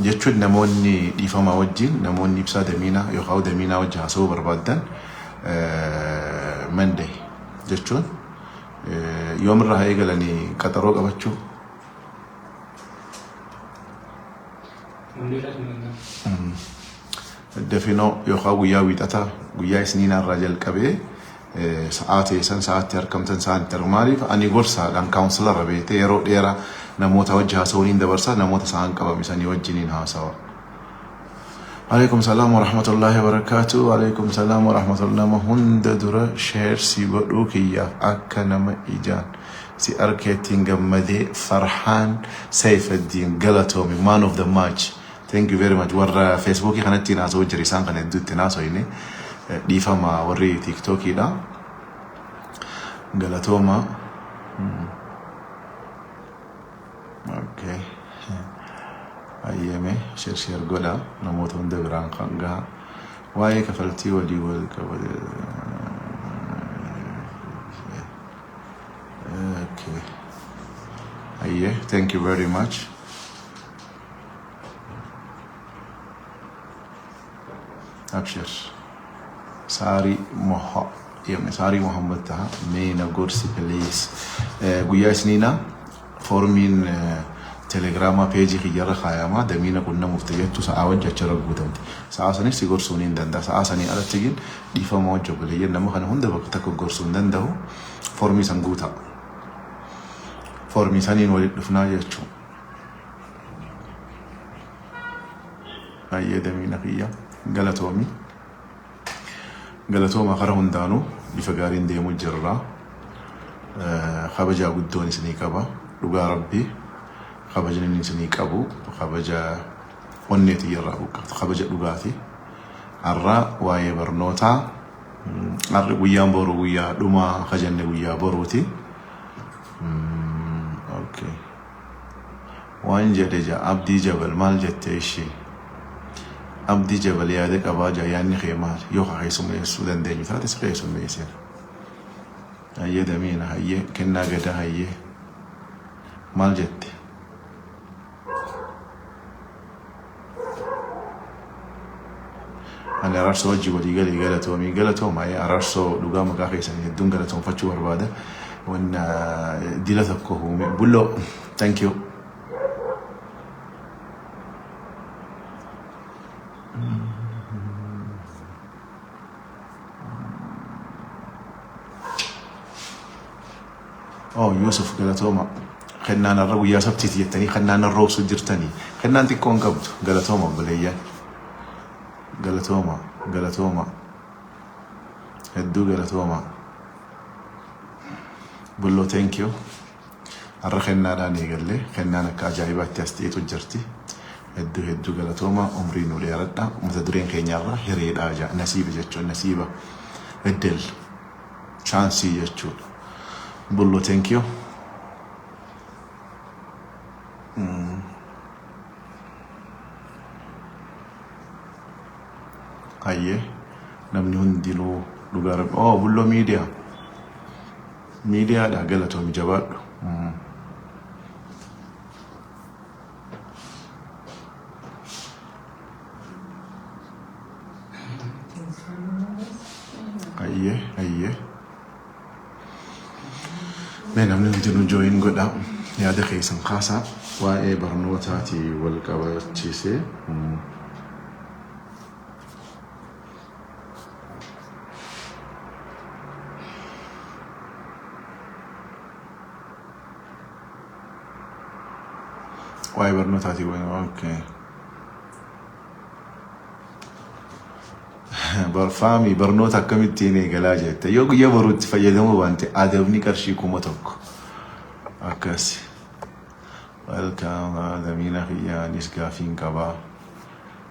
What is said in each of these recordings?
Jechuun namoonni dhiifama wajjin, namoonni Ibsaa Damiinaa yookaan Damiinaa wajjin haasa'uu barbaaddan, Monday jechuun yoomirraa haa eegalanii qaxaroo qabachuu? Monday irraa ni danda'ama. Dafinoo yookaan guyyaa Wiixataa, guyyaa Isniinaa irraa jalqabee, sa'aa teessan, sa'aatti argamtan, sa'aan itti argamu. Maaliif ani gorsaadhaan counselor beektee yeroo dheeraa namoota wajji haasa'uun hin dabarsa, namoota sa'aan qabame sanii wajjiniin haasawa. Alaikum salaam wa rahmatullahi wa barakatuh. Alaikum salaam wa rahmatullahi. Nama hunda dura share si godhuu kiyyaaf akka nama ijaan si arkeettiin gammadee. Farhaan Sayfaddiin, galatoomi, man of the match. Thank you very much. Warra Facebookii kanatti haasa'uu jira, isaan kana hedduutti haasa'ine, dhiifama warri TikTokiidha. Galatooma. Okay. Ayyame, share share godha, namoota hunda biraan kan gaha. Waa'ee kafaltii walii wal qabate. Okay. Ayyee, thank you very much. Abshir. Saarii Moha. Yemme Saarii Muhammad taha. Mee na gorsi, please. Guyyaa Isniinaa foormiin Telegiraamaa peejii kiyyarra kaayamaa, Damiina qunnamuuf ta'ettu sa'aa wajji achirra guutamti. Sa'aa sanis si gorsuu ni danda'a. Sa'aa sanii alatti gin dhiifama wajji, obboleeyyan, nama kana hunda bakka takka gorsuu hin danda'u. Foormii san guutaa. Foormii saniin walitti dhufnaa jechuudha. Baay'ee Damiina kiyya, galatoomi. Galatooma, kara hundaanuu bifa gaariin deemuu jirra. Kabajaa guddoon isinii qaba. Dhugaa Rabbii, kabajni inni isinii qabu kabaja onnee tiyyarraa buqqaatu, kabaja dhugaati. Har'a waa'ee barnootaa, har'i guyyaan boru guyyaa dhumaa ka jenne guyyaa boruuti. Okay. Waan jedhe ja Abdii Jabal, maal jettee ishee? Abdii Jabal yaada qabaa jaa, yaadni kee maal? Yoo ka keessummeessuu dandeenyu taate si keessummeessina. Hayyee Damiina, hayyee Kennaa Gadaa, hayyee maal jette? Ani Araarsoo wajji walii galee, galatoomii, galatooma. Araarsoo, dhugaa maqaa keessanii hedduun galatoomfachuu barbaada. Wanna dila tokko uume bulloo, thank you. Oh, Yusuf, galatooma. Kennaan har'a guyyaa Sabtiiti jettanii kennaan har'a roobsuu jirtanii. Kennaan xiqqoo hin qabdu. Galatooma obboleeyyan. Galatooma, galatooma. Hedduu galatooma. Bulloo, thank you. Har'a kennaadhaan eegallee kennaan akka ajaa'ibaatti as ta'etu jirti. Hedduu hedduu galatooma, umrii nu dheeradha. Mata dureen keenyarra hireedhaa jaa, nasiiba jechuun, nasiiba. Eddel chance jechuudha. Bulloo, thank you. Hayyee, namni hundinuu dhugaa Rabbi. Oh, Bulloo miidiyaa. Miidiyaadha, galatoomi, jabaadhu. Hayyee, hayyee. Mee namni hundinuu join godha. Yaada keessan kaasaa, waa'ee barnootaatii wal qabachiisee. Waa'ee barnootaatii wal, okay. Barfaami barnoota akkamittiin eegalaa jette, yoo guyyaa boruutti fayyadamuu baante adabni qarshii 1000 akkas. Welcome Damiina kiyya, anis gaafiin qabaa.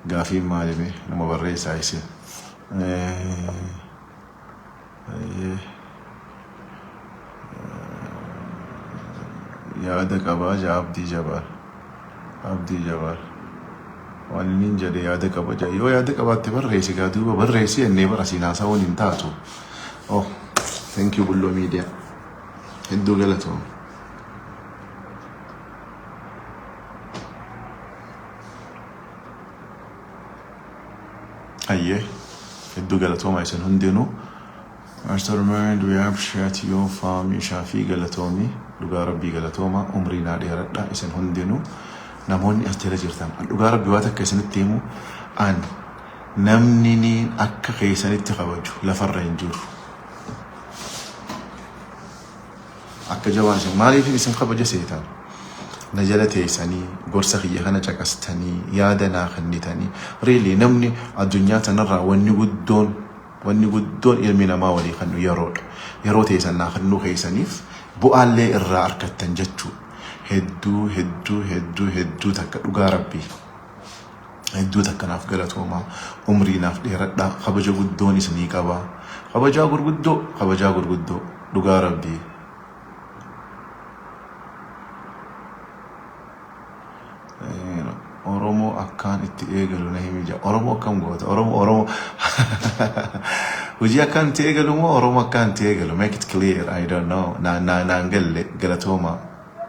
Gaafiin maalime? Nama barreessaa isin. Yaada qabaa jaa Abdii Jabaal. Abdii Jabaal. Waan inni hin jedhe yaada qaba jaa. Yoo yaada qabaatte barreessi gaa, duuba barreessi jennee bara siin haasa'uun hin taatu. Oh, thank you, Bulloo Miidiyaa. Hedduu galatoom. Hayyee, hedduu galatooma isin hundinuu. Mastermind, we appreciate you. Faami Shaafii, galatoomii. Dhugaa Rabbii galatooma, umrii naa dheeradha isin hundinuu. Namoonni as jala jirtan, dhugaa Rabbii waa takka isinitti himu, an namni ni akka keessanitti kabaju lafarra hin jiru. Akka jabaan isin maaliif isin kabaja seetan? Na jala teessanii gorsa kiyya kana caqastanii yaada naa kennitanii, really namni addunyaa tanarraa wanni guddoon ilmi namaa walii kennu yeroodha. Yeroo teessan naa kennuu keessaniif bu'aallee irraa argattan jechuu, hedduu hedduu hedduu hedduu takka, dhugaa Rabbii hedduu takka naaf galatoomaa, umrii naaf dheeradhaa. Kabaja guddoon isinii qabaa, kabajaa gurguddoo, kabajaa gurguddoo, dhugaa Rabbii. Oromoo akkaan itti eegalu na himi jaa. Oromoo akkam goota? Oromoo hojii akkaan itti eegalu moo Oromoo akkaan itti eegalu? Make it clear. I don't know. Na na naan galle. Galatooma.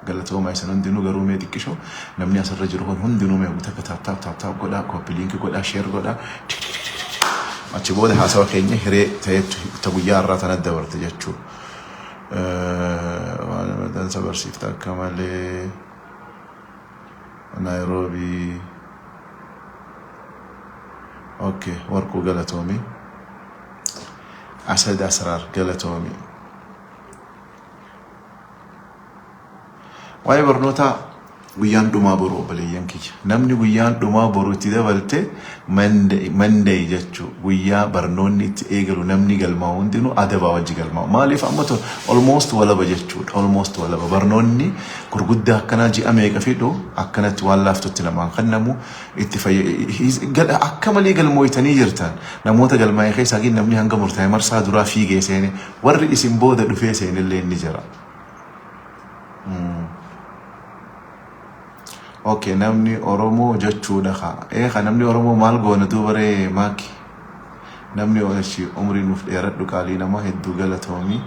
Galatooma isin hundinuu. Garuu mee xiqqishoo namni asirra jiru kun hundinuu mee takka tap tap tap tap godhaa, copy link godhaa, share godhaa. Achi booda haasawa keenya hiree ta'etu ta guyyaa irraa tana dabarte jechuudha. Waan maxxansa barsiifta akka malee. Naayiroobii. Okay, Warquu, galatoomi. Asad Asraar, galatoomi. Waa'ee barnootaa guyyaan dhumaa boru, obboleeyyan kiyya. Namni guyyaan dhumaa boru itti dabalte Monday jechuu, guyyaa barnoonni itti eegalu, namni galmaa'u hundinuu adabaa wajji galmaa'u. Maaliif amma tun almost walaba jechuudha. Almost walaba. Barnoonni gurguddaa akkanaa ji'a meeqa fidhu akkanatti waan laaftutti namaan kennamu itti akka malee galmooytanii jirtan. Namoota galmaa'e keessaa namni hanga murtaa'e marsaa duraa fiigee seene, warri isin booda dhufee seenillee ni jira. Okay, namni Oromoo jechuudha kaa. Ee ka namni Oromoo maal goona duuba ree maaki? Namni oolchi umrii nuuf dheeradhu, qaalii nama, hedduu galatoomi.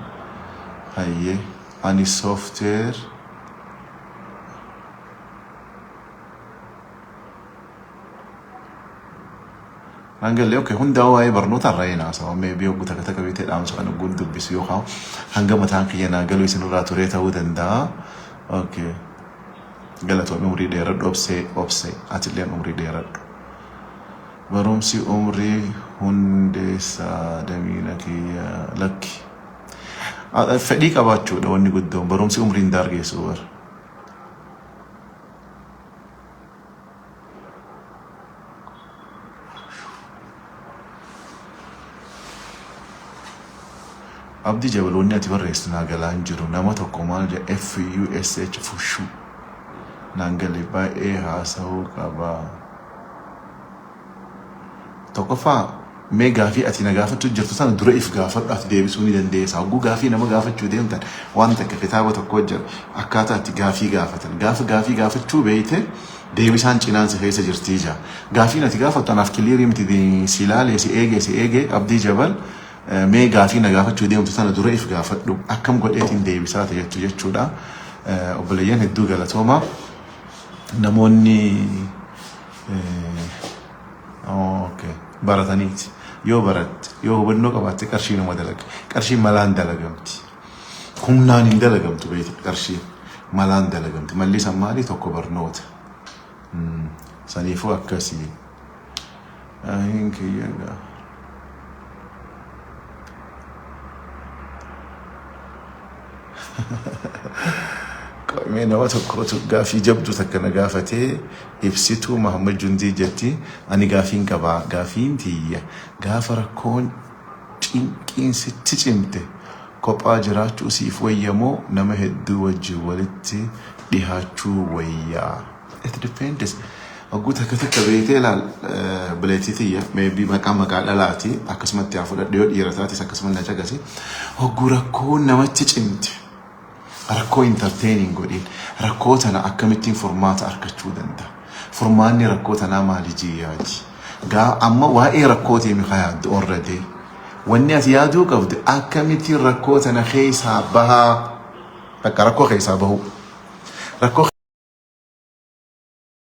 Hayyee, ani software Naan galle. Okay, hundaa waa'ee barnoota irraa hin haasawa. Maybe yogguu takka takka beektee dhaamsa kana guun dubbisu yookaan hanga mataan kiyya naa galu isinirraa turee ta'uu danda'a. Okay. Galatoomii, umrii dheeradhu. Obsee, obsee, atilleen umrii dheeradhu. Barumsi umrii hundeessaa damiina kiyya, lakki. Fedhii qabaachuudha wanni guddoon, barumsi umrii hin daargeessu bara. Abdii Jabaloonni, ati barreessitu naa galaa hin jiru. Nama tokko maal jedha? FUSH, fushuu. Naan gale, baay'ee haasa'uu qaba. Tokkoffaa, mee gaafii ati na gaafachuu jirtu sana dura if gaafadhu, ati deebisuu ni dandeessa. Hogguu gaafii nama gaafachuu deemtan, waan takka kitaaba tokko jira, akkaataa itti gaafii gaafatan. Gaafa gaafii gaafachuu beeyte deebisaan cinaan si keessa jirtii jaa. Gaafiin ati gaafattu anaaf clear miti, si ilaalee si eegee si eegee. Abdii Jabal, mee gaafii na gaafachuu deemtu sana dura if gaafadhu, akkam godheetiin deebisaa jettu jechuudha. Obboleeyyan, hedduu galatooma. Namoonni okay, barataniiti. Yoo baratte, yoo hubannoo qabaatte, qarshii nama dalaga. Qarshiin malaan dalagamti. Humnaan hin dalagamtu beektu, qarshiin malaan dalagamti. Malli san maali? Tokko barnoota. Saniifuu akkasii. Ahin kiyya gaa. Mee nama tokkotu gaafii jabduu takka na gaafatee, ibsituu Mahammad Jundii jetti. Ani gaafiin qabaa, gaafiin tiyya, gaafa rakkoon cinqiin sitti cimte kophaa jiraachuu siif wayya moo nama hedduu wajjin walitti dhihaachuu wayyaa? It depends. Hogguu takka takka beektee ilaal, bileetii tiyya, maybe maqaa dhalaati akkasumatti haa fudhadhu, yoo dhiira taatis akkasuma na caqasi. Hogguu rakkoon namatti cimte, rakkoo entertaining godhin, rakkoo tana akkamittiin furmaata argachuu danda'a? Furmaanni rakkoo tanaa maali jiyyaati? Gaa amma waa'ee rakkootii mi yaaddu already? Wanni ati yaaduu qabdu akkamittiin rakkoo tana keessaa bahaa? Bakka rakkoo keessaa bahuu. Rakkoo